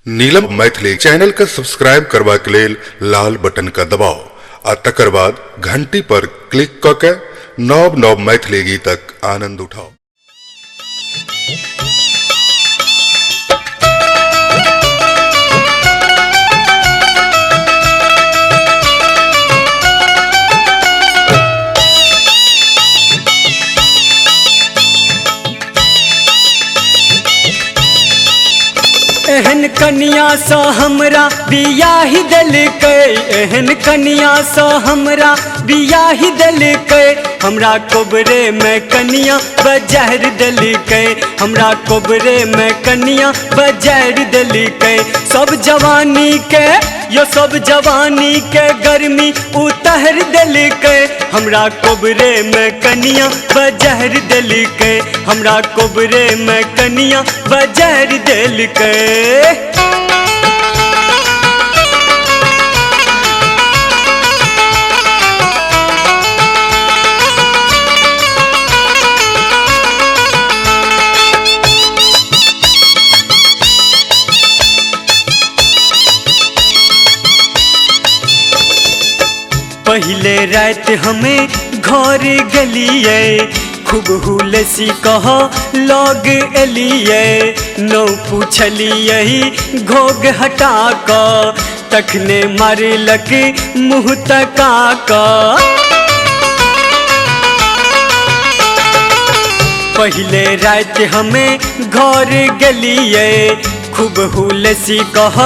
Neelam Maithili channel के subscribe करबाक लेल लाल बटन के दबाउ आ तकर बाद घंटी पर क्लिक क के नव नव मैथिली गीतक आनंद उठाउ। एहन कनिया सँ हमरा बियाही देलकै, एहन कनिया सँ हमरा बियाही देलकै। हमरा कोबरे में कनिया बजहर देलकै, हमरा कोबरे में कनिया बजहर देलकै। सब जवानी के यो सब जवानी के गर्मी उतहर देलकै, हमरा कोबरे में कनिया बजहर देलकै, हमरा कोबरे में कनिया बजहर देलकै। पहले रात हमें घर गलिए, खूब हुलसी कह लग एलिए, नौ पूछलिए घोग हटा क, तखने मारलक मुँह तका क। पहले रात हमें घर गलिए, खूब हुलसी कह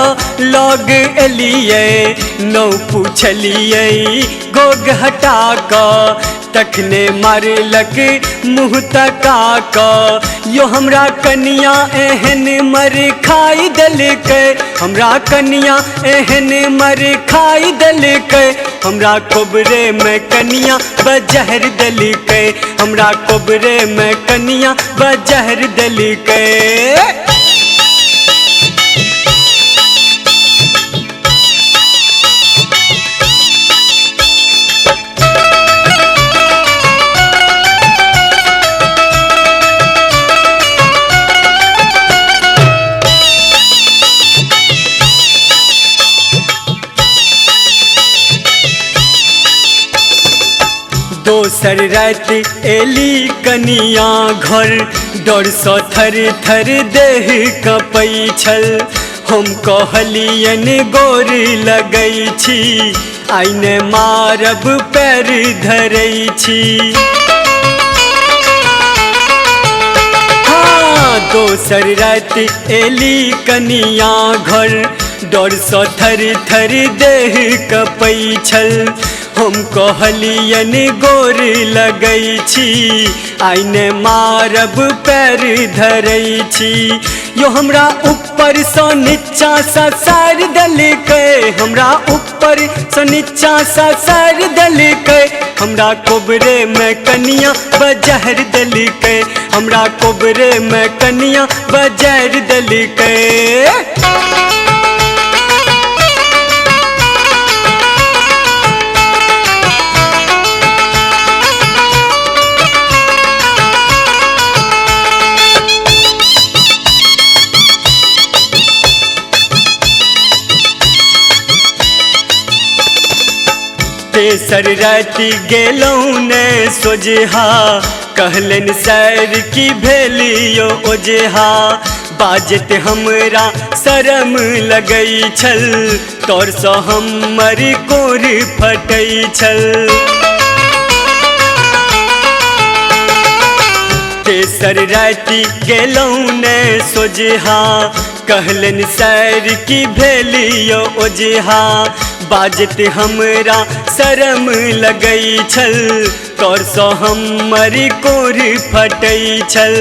लग एलिए, नौ पूछलिए गोग हटा क, तखने मारलक मुँह तका क। यो हमरा कनिया एहन मर खाई देलकै, हमरा कनिया एहन मर खाई देलकै। हमरा कोबरे में कनिया बजहर देलकै, हमरा कोबरे में कनिया बजहर देलकै। दोसर राति एली कनिया घर, डर सँ थर थर देह कँपै छल। हम कहलियन गोर लगै छी, आइने मारब पैर धरै छी। हाँ, दोसर राति एली कनिया घर, डर सँ थर थर देह कँपै छल। हम कहलियन गोर लगै छी, आइने मारब पैर धरै छी। यो हमरा ऊपर सँ नीचा ससारि देलकै, हमरा ऊपर सँ नीचा ससारि देलकै। हमरा कोबरे में कनिया बजहर देलकै, हमरा कोबरे में कनिया बजहर देलकै। तेसर राति गेलहुँ ने सोझहा, कहलनि सैर की भेलियो ओझहा। बाजत हमरा शरम लगै छल, तोरसँ हमर कोर फटै छल। तेसर राति गेलहुँ ने सोझहा, कहलनि सैर की भेलियो ओझहा। बाजत हमरा शरम लगै छल, तोरसँ हमर कोर फटै छल।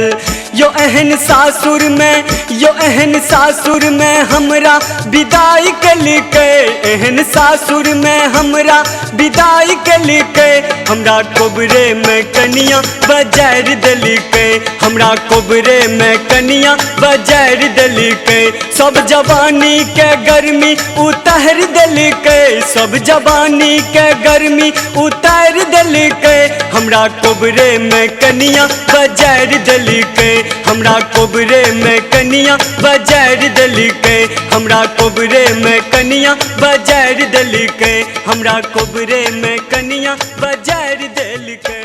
यो एहन सासुर में, यो एहन सासुर में हमरा विदाई केलकै, एहन सासुर में हमरा विदाई केलकै। हमरा कोबरे में कनिया बजहर देलकै, हमरा कोबरे में कनिया बजहर देलकै। सब जवानी के गर्मी उतार देलकै, सब जवानी के गर्मी उतार देलकै। हमरा कोबरे में कनिया बजार देलकै। हमरा कोबरे में कनिया बजार देलकै। हमरा कोबरे में कनिया बजार देलकै। हमरा कोबरे में कनिया बजार देलकै।